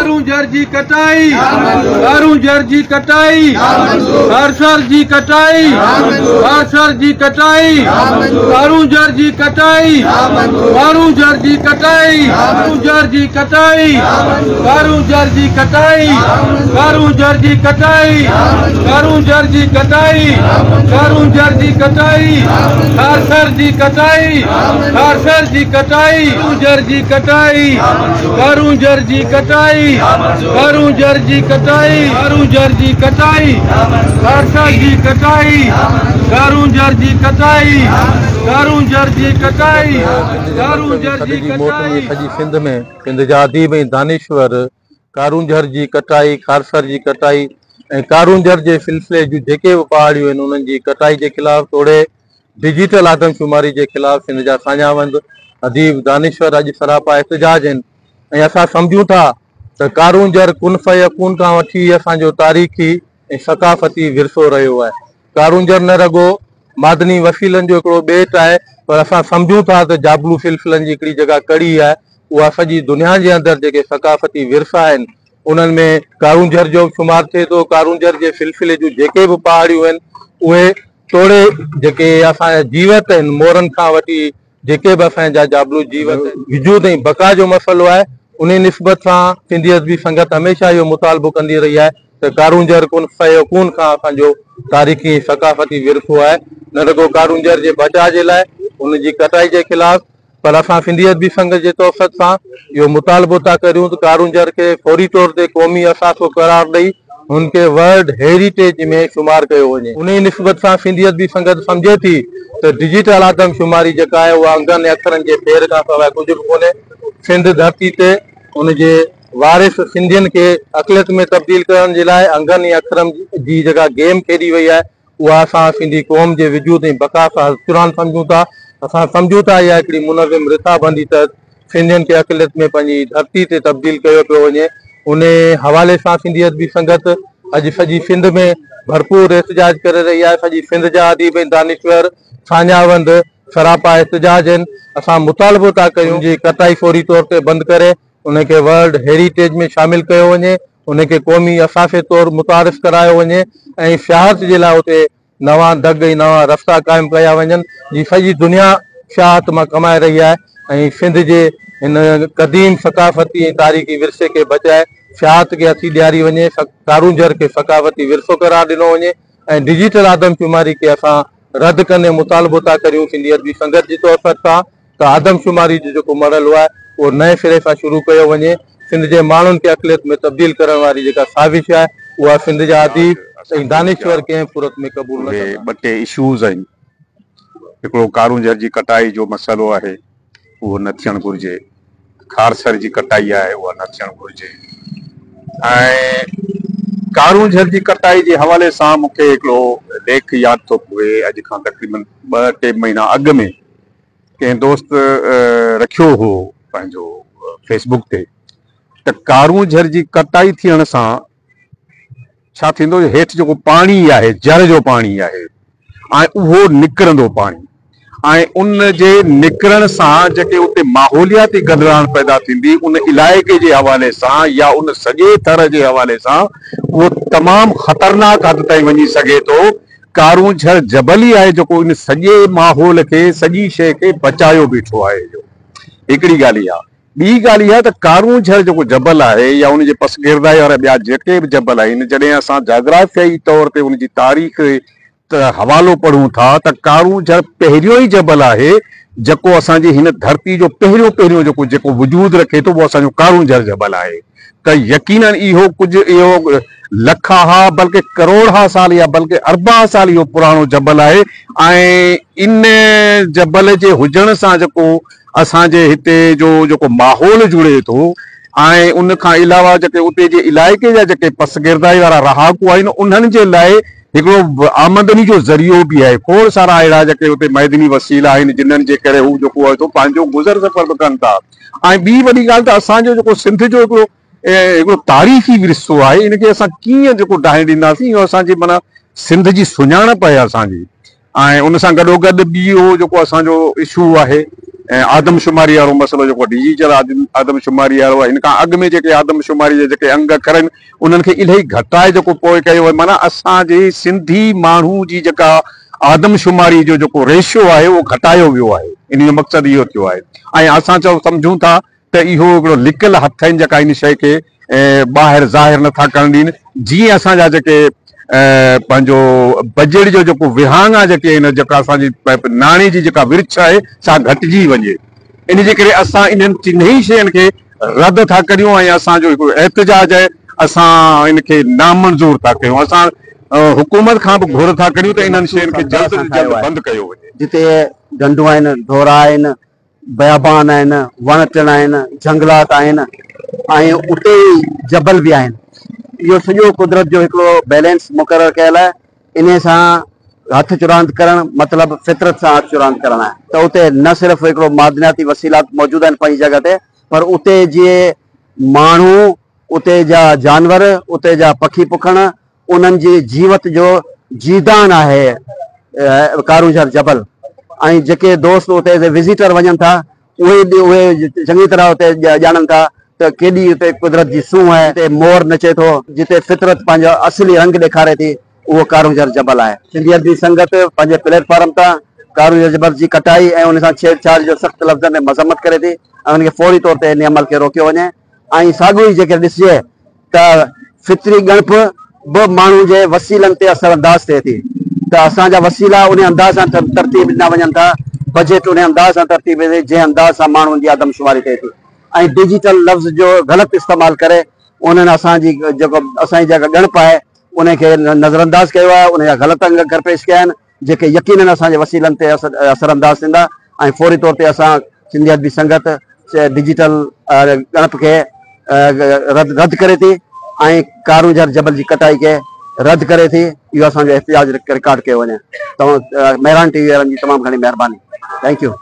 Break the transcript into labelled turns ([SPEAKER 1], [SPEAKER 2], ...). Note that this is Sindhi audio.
[SPEAKER 1] ڪارونجهر جي ڪٽائي، ڪارونجهر جي ڪٽائي، کارسر جي ڪٽائي، کارسر جي ڪٽائي، ڪارونجهر جي ڪٽائي، ڪارونجهر جي ڪٽائي، ڪارونجهر جي ڪٽائي، ڪارونجهر جي ڪٽائي، ڪارونجهر جي ڪٽائي، ڪارونجهر جي ڪٽائي، ڪارونجهر جي ڪٽائي، کارسر جي ڪٽائي، کارسر جي ڪٽائي، ڪارونجهر جي ڪٽائي، ڪارونجهر جي ڪٽائي، ڪارونجهر جي ڪٽائي، ڪارونجهر جي ڪٽائي، کارسر جي ڪٽائي، ڪارونجهر جي ڪٽائي، ڪارونجهر جي ڪٽائي، ڪارونجهر جي ڪٽائي.
[SPEAKER 2] سڄي سنڌ ۾ سنڌ جا اديب ۽ دانشور ڪارونجهر جي ڪٽائي، کارسر جي ڪٽائي ۽ ڪارونجهر جي سلسلي جون جيڪي به پهاڙيون آهن انهن جي ڪٽائي جي خلاف توڙي ڊجيٽل آدمشماري جي خلاف سنڌ جا ساڃاهوند اديب دانشور اڄ سراپا احتجاج آهن ۽ اسان سمجهون ٿا ته ڪارونجهر ڪن فيڪون کان وٺي اسان جو تاريخي ۽ ثقافتي ورثو رهيو آهي. ڪارونجهر نه رڳو معدني وسيلن جو هڪڙو ٻيٽ آهي پر اسان سمجهون ٿا ته جابلو سلسلن جي هڪڙي جيڪا ڪڙي آهي اها سڄي دنيا جي اندر جيڪي ثقافتي ورثا آهن انهن ۾ ڪارونجهر جو به شمار ٿئي ٿو. ڪارونجهر جي سلسلي جون جيڪي به پهاڙيون آهن اهي توڙي جيڪي اسان جا جيوت آهن مورن کان وٺي جيڪي به اسان جا جابلو جيوت وجود ۽ بقا جو مسئلو آهي انهي نسبت سان سنڌي ادبي سنگت هميشه اهو مطالبو ڪندي رهي آهي ته ڪارونجهر ڪن فيڪون کان اسان جو تاريخي ۽ ثقافتي ورثو آهي نه رڳو ڪارونجهر جي بچاء جي لاء ان جي ڪٽائي جي خلاف پر اسان سنڌي ادبي سنگت جي توسط سان اهو مطالبو ٿا ڪريون ته ڪارونجهر کي فوري طور تي قومي اثاثو قرار ڏئي هن کي ورلڊ هيريٽيج ۾ شمار ڪيو وڃي. انهيء نسبت سان سنڌي ادبي سنگت سمجهي ٿي ته ڊجيٽل آدمشماري جيڪا آهي اها انگن ۽ اکرن جي ڦير کان سواء ڪجهه به ڪونهي. سنڌ ڌرتي تي ان جي وارث سنڌين کي اقليت ۾ تبديل ڪرڻ جي لاء انگن ۽ اکرن جي جيڪا گيم کيڏي وئي آهي اها اسان سنڌي قوم جي وجود ۽ بقا سان هٿ سمجهون ٿا. اسان سمجهون ٿا اها هڪڙي منظم رٿابندي تحت سنڌين کي اقليت ۾ پنهنجي ڌرتي تي تبديل ڪيو پيو وڃي. انهي حوالي سان سنڌي ادبي سنگت اڄ سڄي سنڌ ۾ ڀرپور احتجاج ڪري رهي آهي. سڄي سنڌ جا اديب ۽ دانشور ساڃاهوند سراپا احتجاج آهن. اسان مطالبو ٿا ڪيون جي ڪٽائي فوري طور تي بند ڪري ان کي ورلڊ هيريٽيج ۾ شامل ڪيو وڃي، ان کي قومي اثاثي طور متعارف ڪرايو وڃي ۽ سياحت جي لاء اتي نوان دڳ ۽ نوان رستا قائم ڪيا وڃن جي سڄي دنيا سياحت مان ڪمائي رهي آهي ۽ سنڌ جي هن قديم ثقافتي ۽ تاريخي ورثي کي بچائي سياحت کي هٿي ڏياري وڃي، ڪارونجهر کي ثقافتي ورثو قرار ڏنو وڃي ۽ ڊجيٽل آدمشماري کي اسان رد ڪندي مطالبو ٿا ڪريون سنڌي ادبي سنگت جي توسط سان ته آدمشماري جو جيڪو مرحلو آهي اهو نئين سري سان شروع ڪيو وڃي، سنڌ جي ماڻهن کي اقليت ۾ تبديل ڪرڻ واري جيڪا سازش آهي اها سنڌ جا اديب ۽ دانشور ڪنهن به صورت ۾ قبول نه
[SPEAKER 3] اهي
[SPEAKER 2] ڪندا.
[SPEAKER 3] ٻه ٽي اشوز آهن، هڪڙو ڪارونجهر جي ڪٽائي جو مسئلو آهي اهو نه ٿيڻ گهرجي، کارسر جي ڪٽائي آهي اها نه ٿيڻ گهرجي ۽ ڪارونجهر جي ڪٽائي جي حوالي سان مون کي هڪڙو ليک ياد ٿو پوي اڄ کان تقريبن ٻه ٽي مهينا اڳ ۾ ڪنهن دوست رکيو هو پنهنجو فيس بڪ تي ته ڪارونجهر جي ڪٽائي ٿيڻ سان ڇا ٿيندو جو هيٺ جيڪو پاڻي آهي جر جو پاڻي آهي ۽ اهو نڪرندو پاڻي ۽ ان جي نڪرڻ سان جيڪي اتي ماحولياتي گدلاڻ پيدا ٿيندي ان علائقي جي حوالي سان يا ان سڄي ٿر جي حوالي سان اهو تمام خطرناڪ حد تائين وڃي سگهي ٿو. ڪارونجهر جبل ئي آهي جيڪو ان سڄي ماحول کي سڄي شيء کي بچايو بيٺو آهي. اهو هڪڙي ڳالهه اها. ٻي ڳالهه اها ته ڪارونجهر جيڪو جبل آهي يا ان جي پسگردائي وارا ٻيا جيڪي به جبل آهن جڏهن اسان جاگرافيائي طور تي ان جي تاريخ ته حوالو پڙهون ٿا ته ڪارونجهر پهريون ئي جبل آهي جيڪو اسان جي هن ڌرتي جو پهريون پهريون جيڪو جيڪو وجود رکي ٿو اهو اسان جو ڪارونجهر جبل آهي ته يقينن اهو ڪجهه اهو لکها بلڪه ڪروڙها سال يا بلڪه اربها سال اهو پراڻو جبل آهي ۽ ان جبل جي هجڻ سان جيڪو اسان جي هتي جو جيڪو ماحول جڙي ٿو ۽ ان کان علاوه جيڪي اتي جي علائقي جا جيڪي پسگردائي وارا رهاڪو آهن انهن جي لاء هڪڙو آمدني جو ذريعو به آهي. کوڙ سارا اهڙا جيڪي اتي معدني وسيلا آهن جنھن جي ڪري هو جيڪو آهي سو پنهنجو گذر سفر به ڪن ٿا ۽ ٻي وڏي ڳالهه ته اسان جو جيڪو سنڌ جو هڪڙو هڪڙو تاريخي ورثو آهي ان کي اسان ڪيئن جيڪو ڊاهڻ ڏينداسين اهو اسان جي معنيٰ سنڌ جي سڃاڻپ آهي اسان جي ۽ ان سان گڏوگڏ ٻيو جيڪو اسان جو اشو آهي ۽ آدمشماري وارو مسئلو جيڪو ڊجيٽل آدمشماري وارو آهي، هن کان اڳ ۾ جيڪي آدمشماري جا جيڪي انگ اکر آهن انهن کي الاهي گهٽائي جيڪو پوء ڪيو ويو، معنيٰ اسان جي سنڌي ماڻهو جي جيڪا آدمشماري جو جيڪو ريشو آهي اهو گهٽايو ويو آهي، ان جو مقصد اهو ٿيو آهي ۽ اسان چئو سمجهون ٿا ته اهو هڪڙو لڪل هٿ آهن جيڪا ان شيء کي ٻاهر ظاهر نٿا ڪرڻ ڏين، جيئن اسان جا جيڪي پنهنجو بجيٽ جو جيڪو ورهاڱا جيڪي آهن جيڪا اسان جي ناڻي جي جيڪا ورڇ آهي سا گهٽجي وڃي، ان جي ڪري اسان انهن ٽنهي شين کي رد ٿا ڪريون ۽ اسان جو هڪڙو احتجاج آهي اسان ان کي نامنظور ٿا ڪيون، اسان حڪومت کان به گهر ٿا ڪريون ته انهن شين کي جلد از جلد بند ڪيو وڃي.
[SPEAKER 4] جتي ڍنڍون آهن، ڍورا آهن، بيابان آهن، وڻ ٽڻ آهن، جهنگلات آهن ۽ اتي ئي جبل به آهن. اهو سڄو قدرت جو هڪڙو بيلنس مقرر ڪيل آهي. انهي سان هٿ چراند ڪرڻ مطلب فطرت سان هٿ چراند ڪرڻ آهي ته اتي نه صرف هڪڙو معدنياتي وسيلات موجود آهن پنهنجي جڳهه تي پر اتي جي ماڻهو، اتي جا جانور، اتي جا پکي پکڻ انهن جي جيوت جو جيدان آهي ڪارونجهر جبل ۽ جيڪي دوست اتي وزيٽر وڃن ٿا اهي به اهي چڱي طرح اتي ڄاڻن ٿا ته ڪيڏي اتي قدرت جي سونهن آهي اتي مور نچي ٿو جتي فطرت پنهنجو اصلي رنگ ڏيکاري ٿي اهو ڪارونجهر جبل آهي. سنڌي ادبي سنگت پنهنجي پليٽ فارم تان ڪارونجهر جبل جي ڪٽائي ۽ ان سان ڇيڙ ڇاڙ جو سخت لفظن ۾ مذمت ڪري ٿي ۽ ان کي فوري طور تي ان عمل کي روڪيو وڃي ۽ ساڳيو ئي جيڪر ڏسجي ته فطري ڳڻپ به ماڻهو جي وسيلن تي اثر انداز ٿئي ٿي ته اسان جا وسيلا انهي انداز سان ترتيب ڏنا وڃن ٿا، بجيٽ انهي انداز سان ترتيب ڏئي جنهن انداز سان ماڻهن جي آدمشماري ٿئي ٿي ۽ ڊجيٽل لفظ جو غلط استعمال ڪري انهن اسان جي جيڪو اسان جي جيڪا ڳڻپ آهي انهي کي نظرانداز ڪيو آهي، انهي جا غلط انگ اکر پيش ڪيا آهن جيڪي يقينن اسان جي وسيلن تي اثر انداز ٿيندا ۽ فوري طور تي اسان سنڌي ادبي سنگت ڊجيٽل ڳڻپ کي رد ڪري ٿي ۽ ڪارونجهر جبل جي ڪٽائي کي رد ڪري ٿي اهو اسان جو احتجاج رڪارڊ ڪيو وڃي. مهراڻ ٽي وي وارن جي تمام گهڻي مهرباني. Thank you.